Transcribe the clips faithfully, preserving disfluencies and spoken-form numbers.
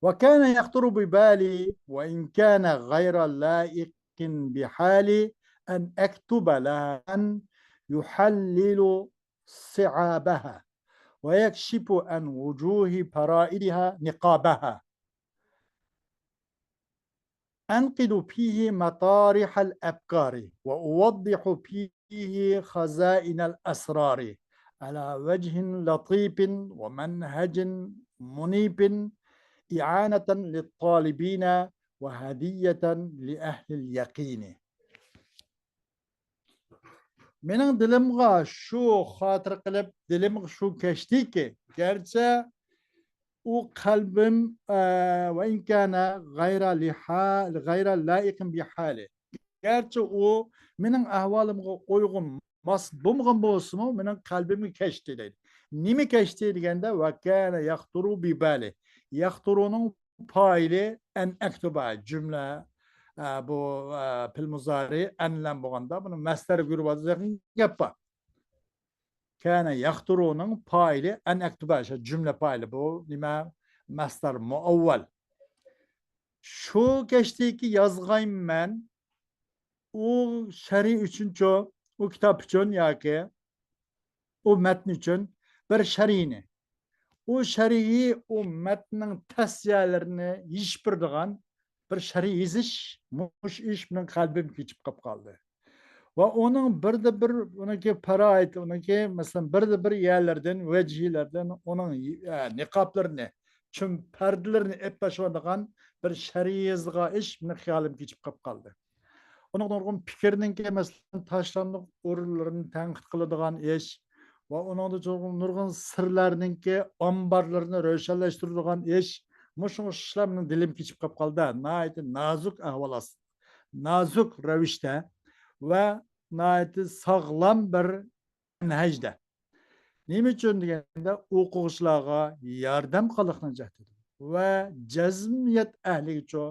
وكان يخطر ببالي وإن كان غير لائق بحالي أن أكتب لها من يحلل صعابها ويكشف عن وجوه فرائدها نقابها. أنقد فيه مطارح الأفكار وأوضح فيه خزائن الأسرار على وجه لطيف ومنهج منيف إعانة للطالبين وهدية لأهل اليقين. مېنىڭ دىلىمغا شۇ خاتىرە قىلىپ، دىلىمغا شۇ كەچتىكى، گەرچە ئۇ قەلبىم، ئە، وإن كان غير لحا-، غير لائق بحالي. گەرچە ئۇ مېنىڭ ئەھۋالىمغا ئۇيغۇن، ماس بولمىغان بولسىمۇ، مېنىڭ قەلبىمگە كەچتى دەيدۇ. نېمە كەچتى دېگەندە، وكان يخطر ببالي. يخطرنىڭ پائىلى أن أكتب جۈملە، ئە، بۇ، ئە، پېئىل مۇزارى ئەن بىلەن بولغاندا، بۇنى مەسدەرگە ئۆرۈۋالىدىغان گەپ بار. كان يخطرنىڭ پائىلى أن أكتب، شۇ جۈملە پائىلى بۇ، نېمە، مەسدەر مۇئەۋۋەل. شۇ كەچتىكى يازغايمەن ئۇ شەرھ ئۈچۈنچۇ، ئۇ كىتاب ئۈچۈن ياكى ئۇ مەتن ئۈچۈن بىر شەرھنى. ئۇ شەرھى ئۇ مەتننىڭ تەس يەرلىرىنى يېشىپ بېرىدىغان بىر شەرھ يېزىش، مۇشۇ ئىش مېنىڭ قەلبىمگە كېچىپ قاپ قالدى. ۋە ئۇنىڭ بىردە بىر، ئۇنىڭكى پەرائىت، ئۇنىڭكى، مەسىلەن، بىردە بىر يەرلىرىدىن، ۋەجھىلەردىن ئۇنىڭ، ئە، نىقابلىرىنى، چۈم پەردىلىرىنى ئېلىپ تاشلايدىغان بىر شەرھ يېزىدىغان ئىش مېنىڭ خىيالىمغا كېچىپ قاپ قالدى. ئۇنىڭ نۇرغۇن پىكىرنىڭكى، مەسىلەن، تاشلاندۇق ئورۇنلىرىنى تەنقىد قىلىدىغان ئىش ۋە ئۇنىڭدا نۇرغۇن سىرلارنىڭكى ئامبارلىرىنى روشەنلەشتۈرىدىغان ئىش، مۇشۇ ئىشلار مېنىڭ دىلىمغا كېچىپ قاپ قالدى. ناھايىتى نازۇك ئەھۋال ئاستىدا، نازۇك رەۋىشتە ۋە ناھايىتى ساغلام بىر مەنھەجدە. نېمە ئۈچۈن دېگەندە، ئوقۇغۇچىلارغا ياردەم قىلغانلىقنىڭ جەھىتىدىن ۋە جەزمىيەت ئەھلىگىچۇ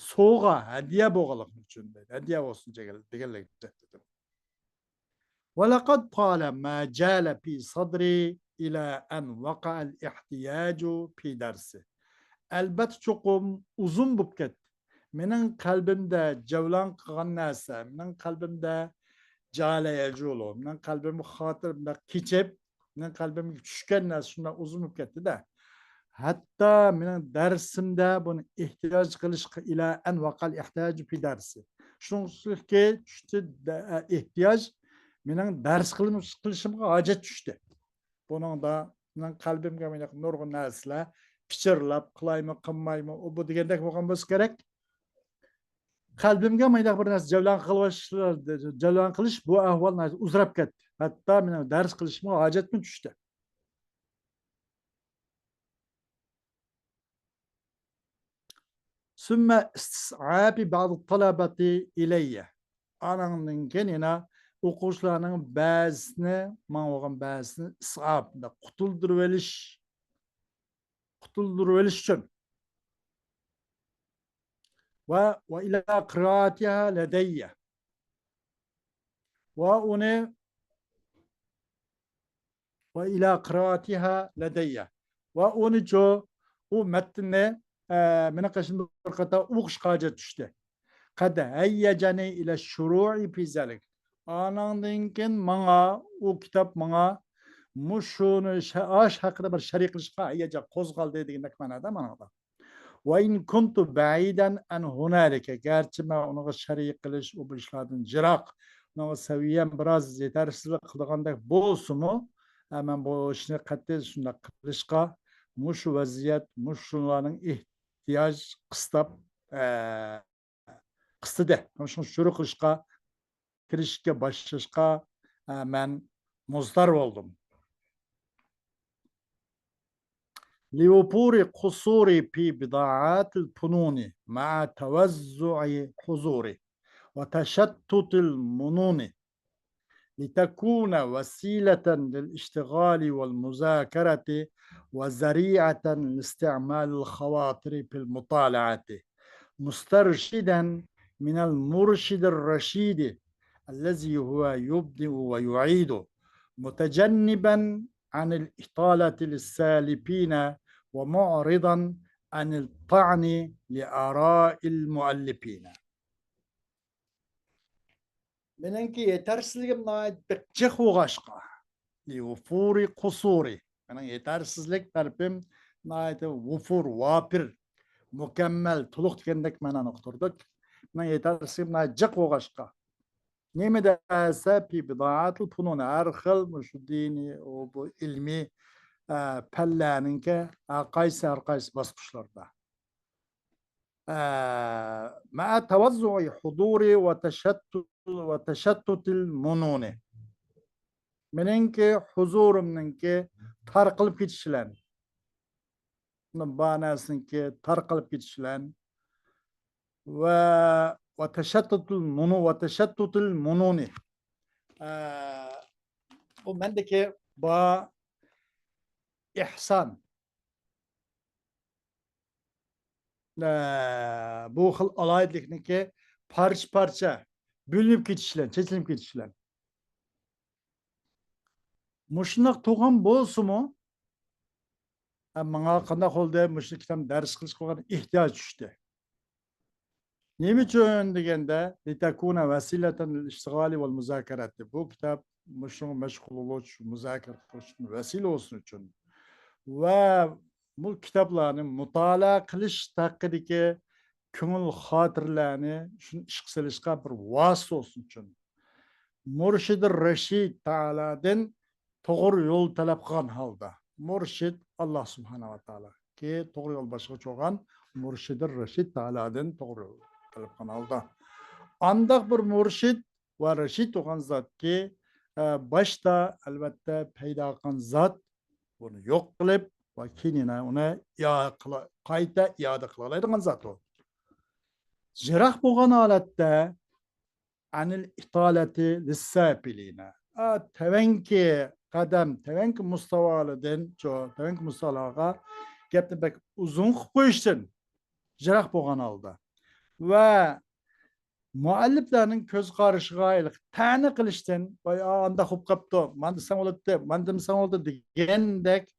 سوۋغا، ھەدىيە بولغانلىقى ئۈچۈن، ھەدىيە بولسۇن دېگەنلىك جەھىتىدىن. ولقد طال ما جال في صدري إلى أن وقع الاحتياج في درسي. ئەلبەتتە، چوقۇم ئۇزۇن بولۇپ كەتتى. مېنىڭ قەلبىمدە جەۋلان قىلغان نەرسە، مېنىڭ قەلبىمدە جالە يەجۇلۇ، مېنىڭ قەلبىمگە خاتىرىمدە كېچىپ، مېنىڭ قەلبىمگە چۈشكەن نەرسە شۇنداق ئۇزۇن بولۇپ كەتتى-دە. ھەتتا مېنىڭ دەرسىمدە بۇنى ئېھتىياج قىلىشقا، إلى أن وقع الاحتياج في درسي. شۇنىڭدىكى چۈشتى دە-، ئېھتىياج، مېنىڭ دەرس قىلىش-، قىلىشىمغا ھاجەت چۈشتى. بۇنىڭدا مېنىڭ قەلبىمگە مانا نۇرغۇن نەرسىلەر پىچىرلاپ، قىلايمۇ، قىلمايمۇ، ئۇ بۇ دېگەندەك بولغان بولسا كېرەك. قەلبىمگە مانا بىر نەرسە جەۋلان قىلىش، جەۋلان قىلىش، بۇ ئەھۋال ناھايىتى ئۇزىراپ كەتتى. ھەتتا مېنىڭ دەرس قىلىشىمغا ھاجەتمۇ چۈشتى. ثم استصعاب بعض الطلبة إلي. ئانىڭدىن كېيىن يەنە ئوقۇغۇچىلارنىڭ بەزىسىنى، ماڭا بولغان بەزىسىنى ئىسئاب، قۇتۇلدۇرۇۋېلىش، قۇتۇلدۇرۇۋېلىش ئۈچۈن. ۋە، وإلى قراءتها لدي. ۋە ئۇنى وإلى قراءتها لدي. ۋە ئۇنىچۇ، ئۇ مەتننى، ئە، مېنىڭ قېشىمدا بىر قېتىم ئوقۇشقا ھاجەت چۈشتى. قد هيجني إلى الشروع في ذلك. ئانىڭدىن كېيىن ماڭا، ئۇ كىتاب ماڭا مۇشۇنى شە-، ئاش ھەققىدە بىر شەرھ قىلىشقا ھەييەجان قوزغالدى دېگەندەك مەنادا مانا. وإن كنت بعيدا عن هنالك، گەرچە مەن ئۇنىڭغا شەرھ قىلىش، ئۇ بۇ ئىشلاردىن يىراق، ئۇنىڭغا سەۋىيەم بىراز يېتەرسىزلىك قىلىدىغاندەك بولسىمۇ، ئە، مەن بۇ ئىشنى قەتئىي شۇنداق قىلىشقا، مۇشۇ ۋەزىيەت، مۇشۇلارنىڭ ئېھتىياج قىستاپ، ئە، قىستىدى. شۇڭا شۇرۇ قىلىشقا، كىرىشكە باشلاشقا، ئە، مەن مۇزتار بولدۇم. لوفور قصوري في بضاعات الفنون مع توزع حضوري وتشتت المنون، لتكون وسيلة للاشتغال والمذاكرة وذريعة لاستعمال الخواطر في المطالعة، مسترشدا من المرشد الرشيد الذي هو يبدئ ويعيد، متجنبا عن الإطالة للسالفين ومعرضا عن الطعن لآراء المؤلفين. مېنىڭكى يېتەرسىزلىكىم ناھايىتى بەك جىق بولغاچقا، لوفور قصورى، مېنىڭ يېتەرسىزلىك تەرىپىم ناھايىتى ۋۇفۇر، ۋاپىر، مۇكەممەل، تولۇق دېگەندەك مەنانى ئۇقتۇردۇق. مېنىڭ يېتەرسىزلىكىم ناھايىتى جىق بولغاچقا، نېمە دېسە، في بضاعة الفنون، ھەر خىل مۇشۇ دىنىي، ئۇ، بۇ ئىلمىي، ئە، پەنلەرنىڭكى ھەر قايسى، ھەر قايسى باسقۇچلاردا. ئە، مع توزع حضور وتشتت، وتشتت المنون. مېنىڭكى ھۇزۇرۇمنىڭكى تارقىلىپ كېتىشى بىلەن، بۇ نەرسىنىڭكى تارقىلىپ كېتىشى بىلەن ۋە، وتشتت المنو-، وتشتت المنون. ئە، بۇ مەندىكى بار ئىھسان. ئە، بۇ خىل ئالاھىدىلىكنىڭكى پارچە-پارچە بۆلۈنۈپ كېتىشى بىلەن، چېچىلىپ كېتىشى بىلەن. مۇشۇنداق تۇرغان بولسىمۇ، ئە، ماڭا قانداق بولدى، مۇشۇ كىتابنى دەرس قىلىشقا بولغان ئېھتىياج چۈشتى. نېمە ئۈچۈن دېگەندە، لتكون وسيلة للاشتغال والمذاكرة. بۇ كىتاب مۇشۇنىڭغا مەشغۇل بولۇش، مۇزاكىرە قىلىش ئۈچۈن ۋەسىلە بولسۇن ئۈچۈن. ۋە بۇ كىتابلارنى مۇتالىئە قىلىش ھەققىدىكى كۆڭۈل خاتىرىلەرنى شۇنى ئىشقا سېلىشقا بىر ۋاسىتە بولسۇن ئۈچۈن. مۇرشىدى رەشىد تائالادىن توغرا يول تەلەپ قىلغان ھالدا. مۇرشىد ئاللا سۇبھانەھۇ ۋە تائالا. كى توغرا يول باشلىغۇچى بولغان مۇرشىدى رەشىد تائالادىن توغرا يول تەلەپ قىلغان ھالدا. ئانداق بىر مۇرشىد ۋە رەشىد بولغان زاتكى، ئە، باشتا ئەلۋەتتە پەيدا قىلغان زات بۇنى يوق قىلىپ ۋە كېيىن يەنە ئۇنى ئىئادە قىلا-، قايتا ئىئادە قىلالايدىغان زات ئۇ. يىراق بولغان ھالەتتە عن الإطالة للسافلين. ئا، تۆۋەنكى قەدەم، تۆۋەنكى مۇستاۋالاردىن، چو-، تۆۋەنكى مۇستاۋالارغا گەپنى بەك ئۇزۇن قىلىپ قويۇشتىن يىراق بولغان ھالدا ۋە مۇئەللىپلەرنىڭ كۆز قارىشىغا ھېلىقى تەنە قىلىشتىن، ۋاي، ئا، ئانداق بولۇپ قاپتۇ، مانا دېسەڭ بولاتتى، مانا دېمىسەڭ بولاتتى دېگەندەك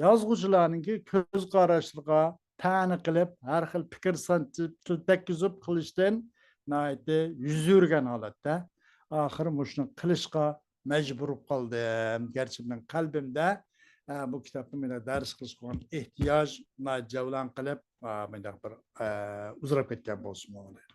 يازغۇچىلارنىڭكى كۆز قاراشلىرىغا تەنە قىلىپ، ھەر خىل پىكىر سانچىپ، تىل تەگكۈزۈپ قىلىشتىن ناھايىتى يۈز ئۆرۈگەن ھالەتتە، ئاخىرى مۇشۇنى قىلىشقا مەجبۇر بولۇپ قالدىم. گەرچە مېنىڭ قەلبىمدە، ئە، بۇ كىتابنى مانا دەرس قىلىشقا بولغان ئېھتىياج ناھايىتى جەۋلان قىلىپ، ئا، مۇنداق بىر، ئە، ئۇزىراپ كەتكەن بولسىمۇ، دەيدۇ.